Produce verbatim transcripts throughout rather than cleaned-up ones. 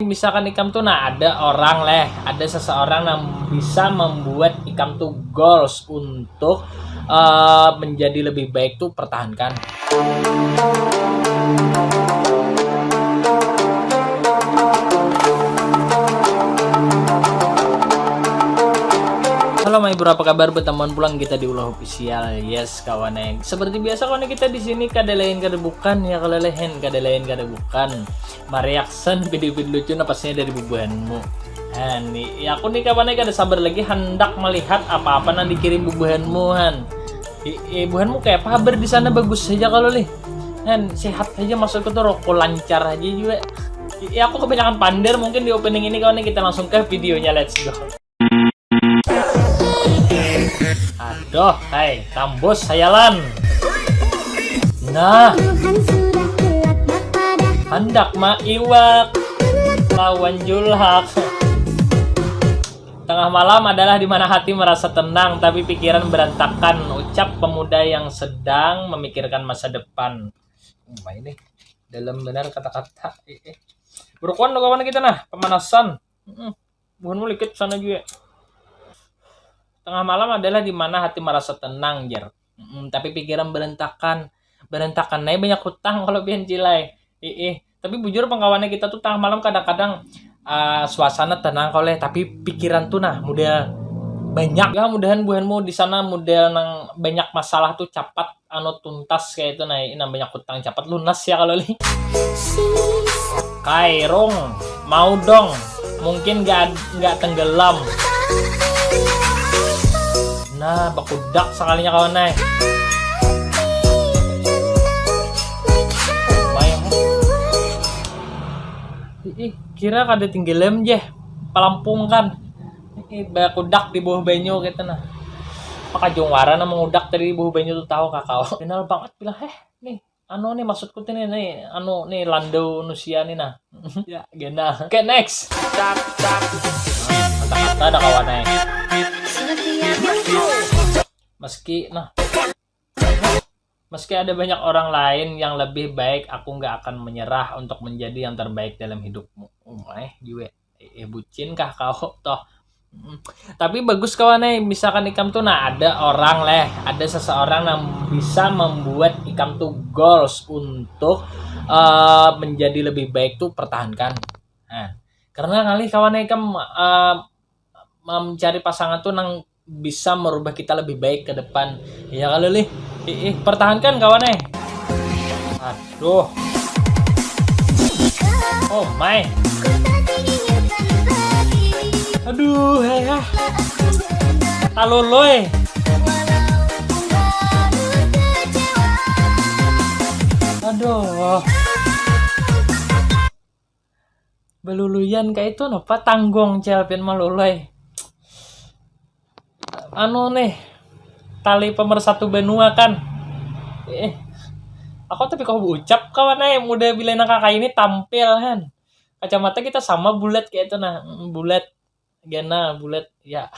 Misalkan ikam tuh, nah, ada orang leh, ada seseorang yang bisa membuat ikam tuh goals untuk uh, menjadi lebih baik tuh, pertahankan. Halo my bro, apa kabar? Bertemuan pulang kita di Ulah Official. Yes kawan, eh, seperti biasa kawan, kita di sini kada lain kada bukan ya, kalau lehen kada lain kada bukan, mereaction video-video lucu nah pastinya dari bubuhanmu. Han, ni, ya aku nih kawan, eh, kada sabar lagi hendak melihat apa-apa nang dikirim bubuhanmu, han. I, eh, buhanmu kayak apa kabar di sana? Bagus saja kalau lih, han, sehat saja, maksudku tuh rokok lancar aja juga. I, aku kebanyakan pander mungkin di opening ini kawan, eh, kita langsung ke videonya, let's go. Aduh, hai, tambus hayalan. Nah, hendak maiwak lawan julhak. Tengah malam adalah di mana hati merasa tenang tapi pikiran berantakan, ucap pemuda yang sedang memikirkan masa depan. Wah, ini dalam benar kata-kata. Eh, eh. Berkuan lo kawan kita nah, pemanasan. Mm-mm. Buhanmu likit sana juga. Tengah malam adalah di mana hati merasa tenang, jar. Mm-mm, tapi pikiran berantakan. Berantakan, nah, banyak hutang kalau pian cilai. Ih, tapi bujur pengkawannya kita tuh tengah malam kadang-kadang uh, suasana tenang kau leh, tapi pikiran tuh nah model banyak. Ya mudahan buhanmu di sana model nang banyak masalah tuh capat anu tuntas kayak itu nah, nang banyak hutang capat lunas ya kalau lih. Kairung, mau dong, mungkin nggak nggak tenggelam. Nah, bakudak sekalinya kawan, eh. Lumayan, eh. Ih, kira kada tenggelam jeh, pelampung kan. Ih, bakudak di bawah banyu gitu nah. Pakajung wara nah mengudak tadi di bawah banyu tuh, tahu kakau. Kenal banget bilang, heh, nih, anu nih maksudku tuh nih, nih, anu nih landau nusia nih nah. Ya, gena. Oke, next. Kata-kata ada kawan, eh. Meski, nah, meski ada banyak orang lain yang lebih baik, aku nggak akan menyerah untuk menjadi yang terbaik dalam hidupmu. Oh, eh, jiwa. Eh, bucin kah kau toh? Mm. Tapi bagus kawan, eh, misalkan ikam tuh, nah, ada orang leh, ada seseorang yang bisa membuat ikam tuh goals untuk uh, menjadi lebih baik tuh, pertahankan. Nah, karena ngalih kawan, eh, ikam uh, mencari pasangan tuh nang bisa merubah kita lebih baik ke depan. Ya kalau lih, ih, pertahankan kawan, eh. Aduh. Oh my. Aduh, heh, heh. Taloloy. Aduh. Beluluyan kayak itu napa tanggung celpin maloloy. Anu nih, tali pemersatu benua kan. Eh, aku tapi kau ucap kawan, eh, muda bila nak kayak ini tampil kan. Kacamata kita sama bulat kayak itu nah, bulat, gana bulat ya.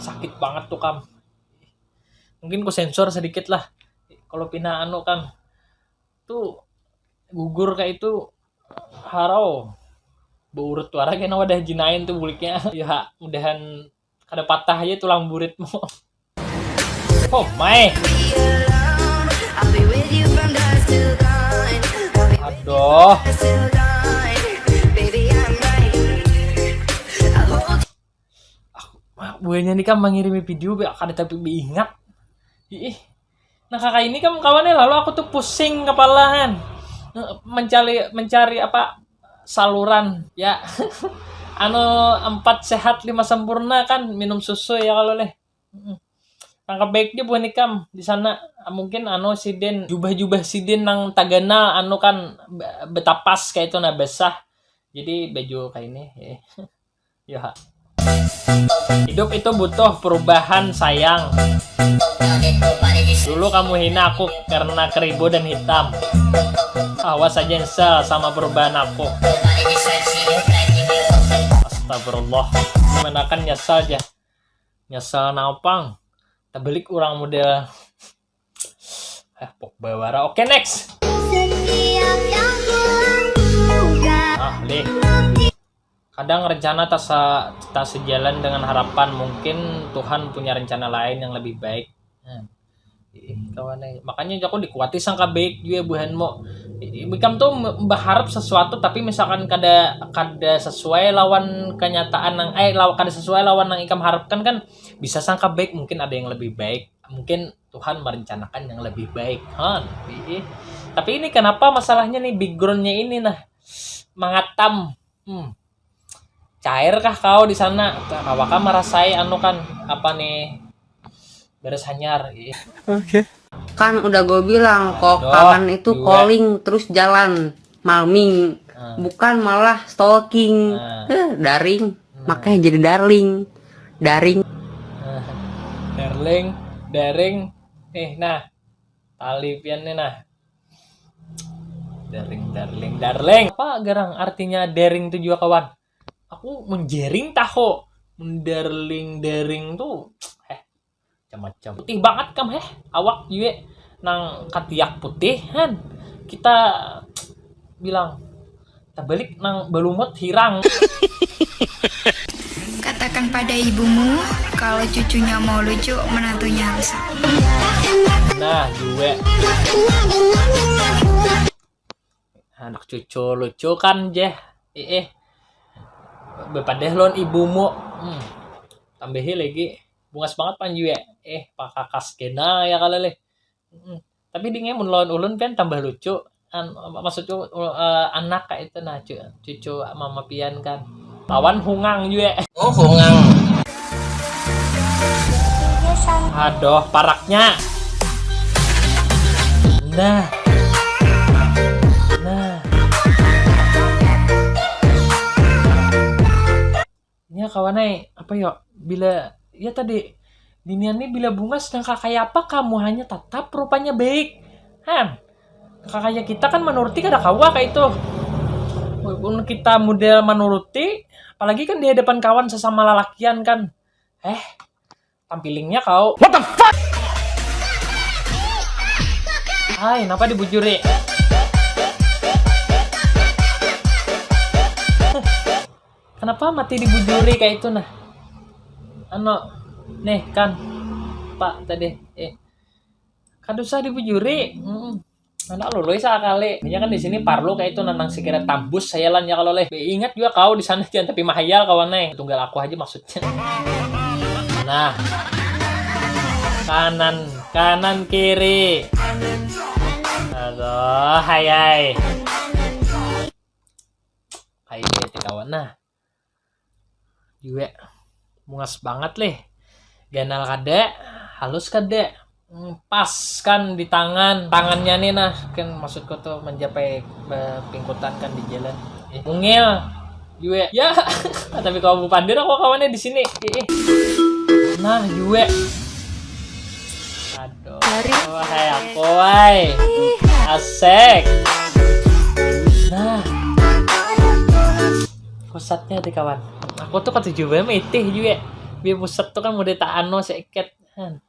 Sakit banget tuh kam. Mungkin ku sensor sedikit lah. Kalau pina anu kam tuh gugur kayak itu, harau beurut tuara kena wadah jinain tuh buliknya. Ya, mudahan kada patah aja tulang buritmu. Oh my. Aduh. Aku, buahnya nih kan mengirimi video be kada tapi beingat. Ih. Nah, kakak ini kan kawannya lalu aku tuh pusing kepalahan. Mencari mencari apa saluran ya. Anu empat sehat lima sempurna kan, minum susu ya kalau leh. Tangkap baik dia buah nikam di sana. Mungkin anu sidin jubah-jubah sidin nang taganal anu kan betapas kayak itu nah basah. Jadi baju kayak ini. Ya. Hidup itu butuh perubahan sayang. Dulu kamu hina aku karena keribu dan hitam. Awas aja nyesel sama perubahan aku. Astagfirullah. Gimana kan nyesel aja. Nyesal napa pang? Tabalik urang model, ah, Pogba wara. Oke, next. Ah, lih. Kadang rencana tak se-, tak sejalan dengan harapan. Mungkin Tuhan punya rencana lain yang lebih baik. Hmm. Ih, kawan ai. Makanya aku dikuati sangka baik juga buhanmu. I-, ikam tuh me-, berharap sesuatu, tapi misalkan kada, kada sesuai lawan kenyataan nang, eh, lawan, kada sesuai lawan nang ikam harapkan kan, bisa sangka baik, mungkin ada yang lebih baik. Mungkin Tuhan merencanakan yang lebih baik. Han, ih. Tapi ini kenapa masalahnya nih, backgroundnya ini nah mangatam. Hmm. Cair kah kau di sana? Kawakah merasai anu kan, apa nih, beres hanyar. Ih. Oke. Kan udah gue bilang, kok Aduh, kangen itu dua. Calling terus jalan, malming. Hmm. Bukan malah stalking. Hmm. Eh, daring. Hmm. Makanya jadi darling. Daring. Hmm. Darling, daring. Eh, nah. Tali pian nih, nah. Daring, darling, darling. Apa garang artinya daring tuh juga, kawan? Aku menjaring tahu. Mendarling, daring tuh, eh, macam-macam. Putih banget kam, heh. Awak juga nang katiak putih, han. Kita bilang, tabalik nang balumut hirang. Katakan pada ibumu, kalau cucunya mau lucu, menantunya harus aku. Nah, juga. Anak cucu lucu kan, Jeh? Ih, ih. Bepadah lawan ibumu. Hmm. Tambahi lagi. Bungas banget panju ya. Eh, pakakas kena ya kali leh. Hmm. Tapi dingai mun lawan ulun pian tambah lucu. An-, maksudku, eh, anak kayak itu nah, cu-, cucu mama pian kan. Lawan hungang juga. Oh, hungang. Aduh, paraknya. Nah. Nah. Nya kawan ai, apa yo? Bila, ya tadi, binian ni bila bungas nang kakaya apa kamu, hanya tatap rupanya baik. Han. Kakaya kita kan manuruti kada kawa kaya itu. Mun kita model manuruti, apalagi kan di hadapan kawan sesama lalakian kan. Eh, tampilingnya kau. What the fuck? Hai, napa dibujuri? Kenapa mati dibujuri kayak itu nah? Anu, nih kan, Pak tadi, eh, kada usah dibujuri. Mm-mm. Anak lului sakali. Ini kan di sini parlu kayak itu, nang sekira tambus sayalan ya kalau leh. Ingat juga kau di sana jangan tapi mahayal kawan eh. Tunggal aku aja maksudnya. Nah. Kanan, kanan kiri. Aduh, hayai. Kayak gitu kawan. Nah. Juga. Bungas banget leh. Ganal kada, halus kada. Hmm, pas kan di tangan. Tangannya nih nah, kan maksudku tuh mencapai, eh, pingkutan kan di jalan. Eh, mungil. Juga. Ya, tapi kalau bupandir aku kawannya di sini. Eh, eh. Nah, juga. Aduh. Wahai aku, wai. Asik. Nah. Pusatnya tuh kawan. Aku tuh katuju banar maitih juga. Biar pusat tuh kan mudah tak anu seket. Han.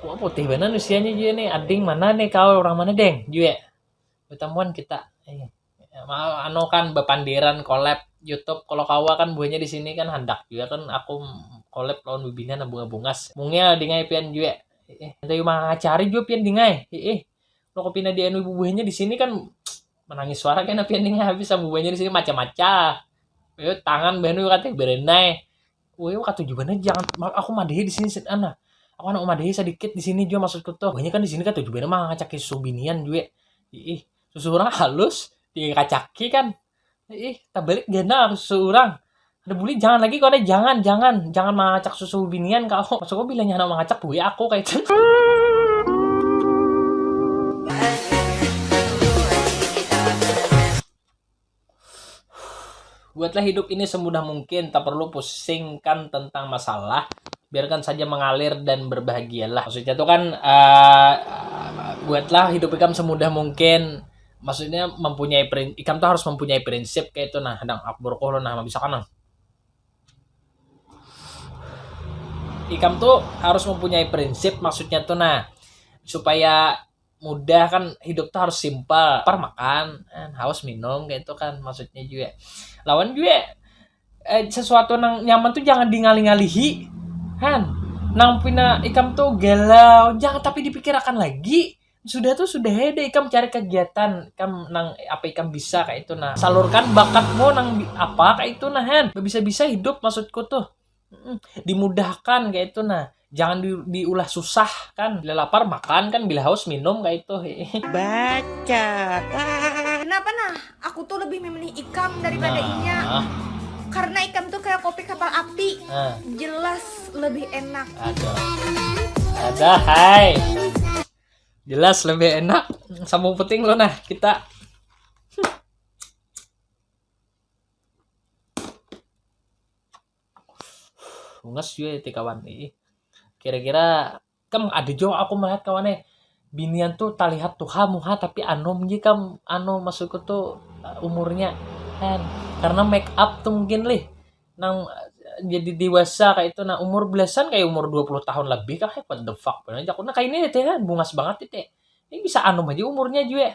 Wah, putih banar usianya juga nih. Ading mana nih kau, orang mana, Deng? Juga. Bertemuan kita. Eh. Mau anu kan bepandiran collab YouTube. Kalau kawa kan buahnya di sini kan handak juga kan aku collab lawan bibinian bunga bungas. Mungil dingai pian juga. Eh, nanti mangacari juga pian dingai. Eh, eh. Lo kepindah di anu bubuhannya di sini kan menangis suara kena pian dingai habis sama bubuhannya di sini macam-macam. Yo, tangan banu kata berenai. Woi, katuju banar jangan ma-, aku madahi di sini sen-, ana. Aku anak madahi sedikit di sini juga maksudku tuh. Banyak kan di sini katuju banar mangacaki susu binian juga. Ih, susu orang halus, dikacaki kan. Ih, tabalik ganal susu orang. Ada buli jangan lagi kau ada jangan jangan jangan mangacak susu binian kau. Maksudku bilanya anak mangacak bui aku kayak itu. Buatlah hidup ini semudah mungkin, tak perlu pusingkan tentang masalah, biarkan saja mengalir dan berbahagialah. Maksudnya tuh kan, eh, buatlah hidup ikam semudah mungkin. Maksudnya mempunyai prin-, ikam tuh harus mempunyai prinsip kayak itu nah, dang aku berkoh lo nah bisa kan nah. Ikam tuh harus mempunyai prinsip, maksudnya tuh, nah, supaya mudah kan, hidup tuh harus simpel. Lapar makan, eh, haus minum, kayak itu kan maksudnya juga. Lawan juga, eh, sesuatu nang nyaman tuh jangan dingalih-ngalihi, han. Nang pina ikam tuh galau, jangan tapi dipikirakan lagi. Sudah tuh, sudah aja deh, ikam cari kegiatan ikam nang apa ikam bisa, kayak itu nah. Salurkan bakatmu nang bi- apa, kayak itu nah, han. Bisa-bisa hidup, maksudku tuh. Mm-mm. Dimudahkan, kayak itu nah. Jangan di- diulah susah kan. Bila lapar makan kan, bila haus minum, kayak itu. Baca. Kenapa nah? Aku tuh lebih memilih ikam daripada Nah. Inya. Karena ikam tuh kayak kopi kapal api. Nah. Jelas lebih enak. Ada. Ada, hai. Jelas lebih enak. Sambung puting lo nah, kita. Bungas juga ya, kawan. Ih. Kira-kira, kam ada juga aku melihat kawan eh. Binian tuh terlihat tuha muha tapi anom ji kam, anu, maksudku tuh, eh, umurnya. Kan. Karena make up tuh mungkin lih. Nang, eh, jadi dewasa kayak itu, nah, umur belasan kayak umur dua puluh tahun lebih kah, eh, what the fuck, bener aja. Aku nah kayak ini teh, bungas banget teh. Ini bisa anom aja umurnya juga.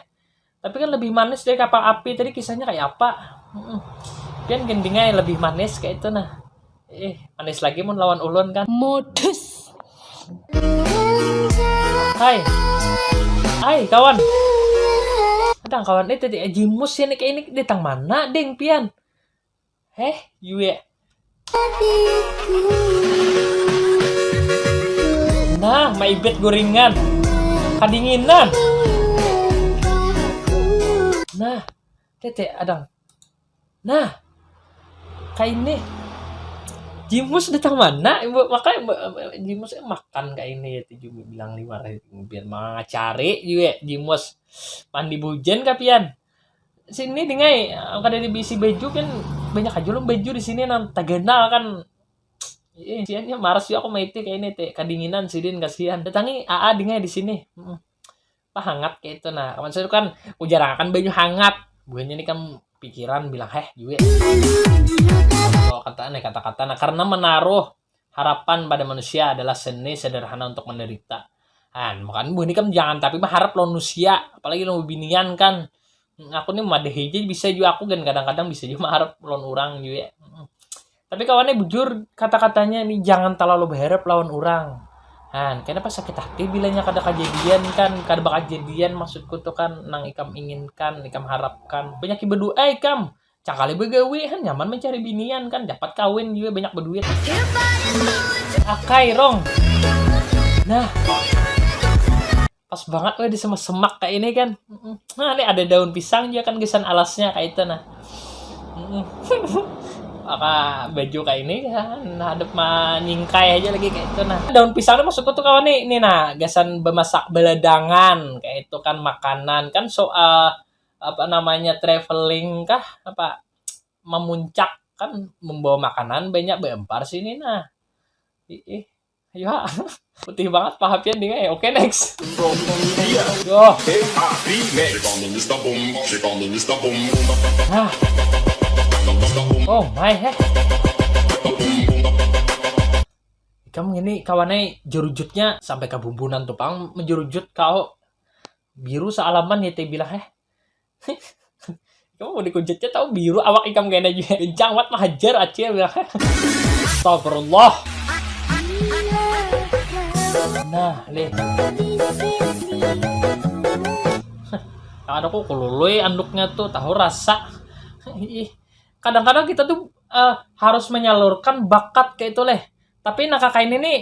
Tapi kan lebih manis dari kapal api tadi, kisahnya kayak apa? Mm-mm. Pian gendingnya lebih manis kayak itu nah. Eh, manis lagi mun lawan ulun kan. Modus. Hai. Hai, kawan. Kadang kawan, eh, tadi, eh, Jimus ini kayak ini datang mana, deng, pian? Heh, yue. Nah, maibet gorengan. Kadinginan. Nah, tete adang. Nah, kayak ini. Jimus datang mana? Ibu, makanya Jimus, eh, makan kayak ini ya, tujuh bilang lima, biar mangacari juga Jimus. Mandi bujan kapian. Sini dingai, kada dibisi baju kan, banyak aja ulun baju di sini nang taganal kan. Ih, siannya maras juga aku maiti kayak ini teh, kadinginan sidin kasihan. Datangi Aa dingai di sini. Mm-mm. Apa hangat kayak itu nah. Kawan saya kan ujar akan banyu hangat. Bukannya ini kan pikiran bilang heh juga. Kalau kata nih kata-kata nah, karena menaruh harapan pada manusia adalah seni sederhana untuk menderita. Han, makanya buhan ikam jangan tapi mengharap lawan manusia, apalagi lawan binian kan. Hmm, aku nih madahi aja bisa juga aku kan kadang-kadang bisa juga mengharap lawan orang juga. Hmm. Tapi kawannya bujur kata-katanya nih jangan terlalu berharap lawan orang. Han, kenapa sakit hati bilanya kada kejadian kan, kada bakal jadian maksudku tuh kan nang ikam inginkan, ikam harapkan. Banyak berdoa ikam. Cakali begawi kan nyaman mencari binian kan, dapat kawin juga banyak berduit. Akai rong. Nah. Pas banget weh di semak-semak kayak ini kan. Mm-mm. Nah, ini ada daun pisang juga kan gasan alasnya kayak itu nah. Mm-mm. Maka baju kayak ini kan hadap menyingkai aja lagi kayak itu nah. Daun pisangnya maksudku tuh kawan nih, ini nah gasan bemasak beladangan kayak itu kan makanan kan soal apa namanya traveling kah apa memuncak kan membawa makanan banyak beempar sini nah. Ih, ayo ha. Putih banget pahapian ding eh. Oke next. Yo. Nah. Oh my heh. Ikam ini kawanai jerujutnya sampai ke bumbunan tuh pang menjerujut kau biru sealaman ya teh bilang heh. Kamu mau dikujutnya tahu biru awak ikam kena juga. Kencang banget mah hajar acil bilang. Astagfirullah. Nah, lih. Yang ada kok kulului anduknya tuh tahu rasa. Ih, kadang-kadang kita tuh eh, harus menyalurkan bakat kayak itu leh. Tapi nah kakak ini nih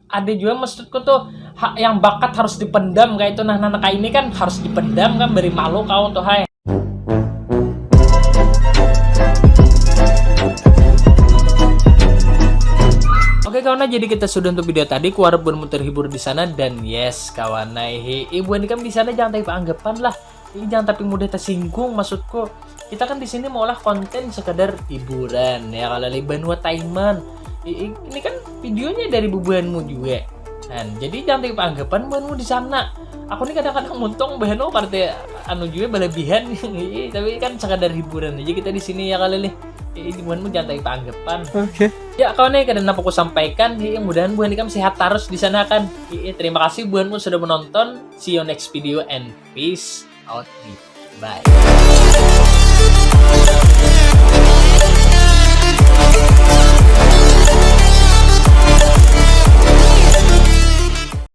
ada juga maksudku tuh ha, yang bakat harus dipendam kayak itu nah nah kakak ini kan harus dipendam kan beri malu kau tuh hai. Oke kawan, nah, jadi kita sudah untuk video tadi. Kuharap buatmu terhibur di sana dan yes kawan, nah, hi, ibuan ikam di sana jangan tapi anggapan lah. Ini jangan tapi mudah tersinggung maksudku. Kita kan di sini maulah konten sekedar hiburan ya kalau di banua Taiman. I- i- Ini kan videonya dari bubuhanmu juga. Kan, jadi jangan tapi anggapan buhanmu di sana. Aku nih kadang-kadang muntung bahano partai anu juga berlebihan. Tapi kan sekadar hiburan aja kita di sini ya kali nih. Ih, buhanmu jangan tadi paanggapan. Oke. Ya, kawan, kada napa ku sampaikan. Ih, mudahan buhan ikam sehat tarus di sana kan. Ih, terima kasih buhanmu sudah menonton. See you next video and peace out. Bye.